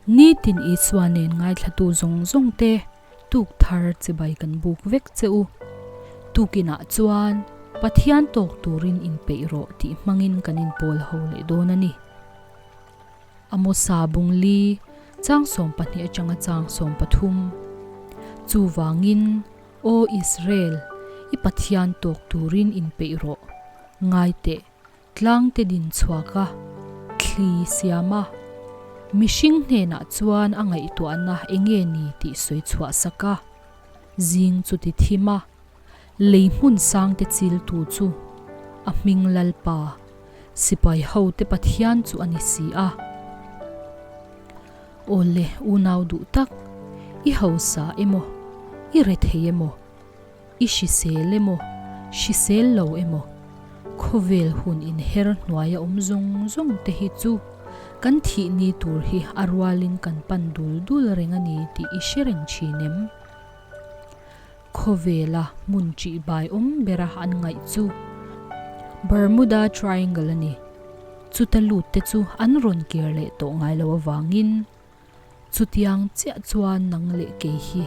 Nitin Isua nen ngaithlatu zawng zawng te tuk thar chibai kan buk vek che u. Tukinah chuan Pathian tawk turin inpeih rawh tih hmangin kan inpawl ho leh dawn a ni. Amosa bung li, chang 12 atanga chang 13. Chuvangin, Aw Israel, i Pathian tawk turin inpeih rawh. Ngai teh, tlang te din chhuak a, thli siam a. Mihring hnenah chuan a ngaihtuahna enge ni tih sawi chhuah sak a. Zing chu ti thim a, lei hmun sang te chiltu chu a hming Lalpa, sipai ho te Pathian chu a ni si a. Awle unau duh tak, i hausa emaw, i rethei emaw, I hrisel emaw, hrisel lo emaw, khawvel hun inher hnuaia awm zawng zawng te hi chu kan thih ni tur hi a rualin kan pan dul dul reng a ni tih i hre reng thin em? Khawvela hmun ṭih bai awm bera an ngaih chu Bermuda Triangle a ni. Chuta lut te chu an rawn kir leh tawh ngai lo avangin Chutiang chiah chuan nang leh kei hi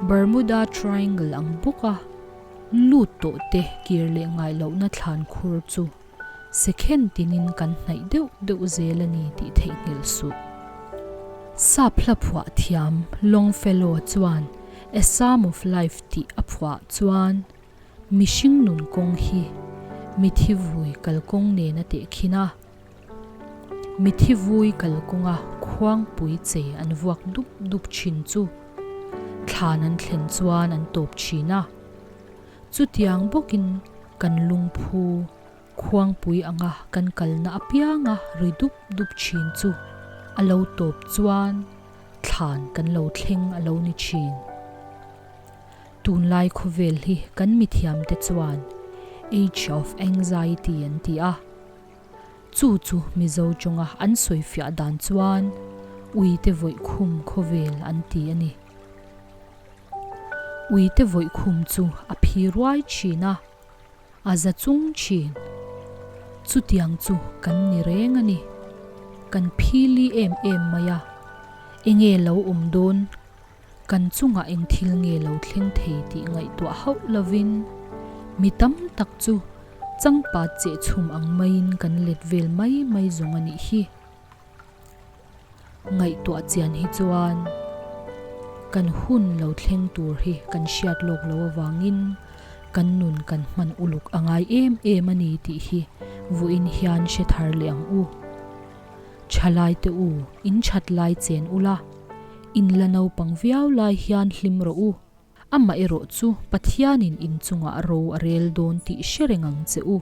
Bermuda Triangle ang bawka lut tawh te kir leh ngai lohna thlan khur chu sekhen tinin kan hnaih deuh deuh zel a ni tih theihnghilh suh. Sap hla phuah thiam Longfellow chuan A Psalm of Life tih a phuah chuan mihring nun kawng hi mithi vui kalkawng nen a tehkhin a. Mithi vui kalkawnga khuangpui chei an vuak dup dup thin chu thlan an thlen chuan an tawp thin a. Chutiang bawkin kan lungphu khuangpui anga kan kalna apianga ri dup dup thin chu a lo tawp chuan thlan kan lo thleng a lo ni thin. Tunlai khawvel hi kan mithiamte chuan Age of Anxiety an ti a. Chu chu Mizo tawnga an sawifiah dan chuan Uite vawihkhum khawvel an ti a ni. Uite vawihkhum chu a phi ruai thin a, a za chung thin. Chutiang chu kan ni reng a ni. Kan phili em em mai a, enge lo awm dawn Kan chungah eng thil nge lo thleng thei tih ngaihtuah hauh lovin mi tam tak chu changpat cheh chhum ang maiin kan let vel mai mai zawng a nih hi. Ngaihtuah chian hi chuan kan hun lo thleng tur hi kan hriat lawk lo avangin kan nun kan hman uluk a ngai em em a ni tih hi vawiin hian hre thar leh ang u. Thalai te u, in that lai chen ula, in la naupang viau lai hian hlim rawh u. Amah erawh chu Pathianin in chungah ro a rel dawn tih hre reng ang che u.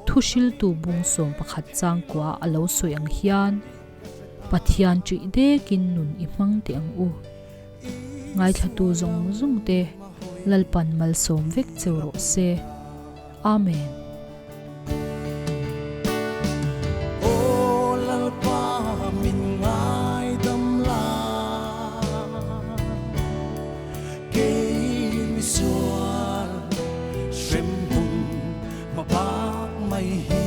Thuhriltu bung 11 changkua a lo sawi ang hian, Pathian ṭih dekin nun i hmang teh ang u. Ngaithlatu zawng zawng te Lalpan malsawm vek cheu rawh se. Amen. Aw Lalpa min ngaidam la, kei misual hremhmun hma bak mai hi.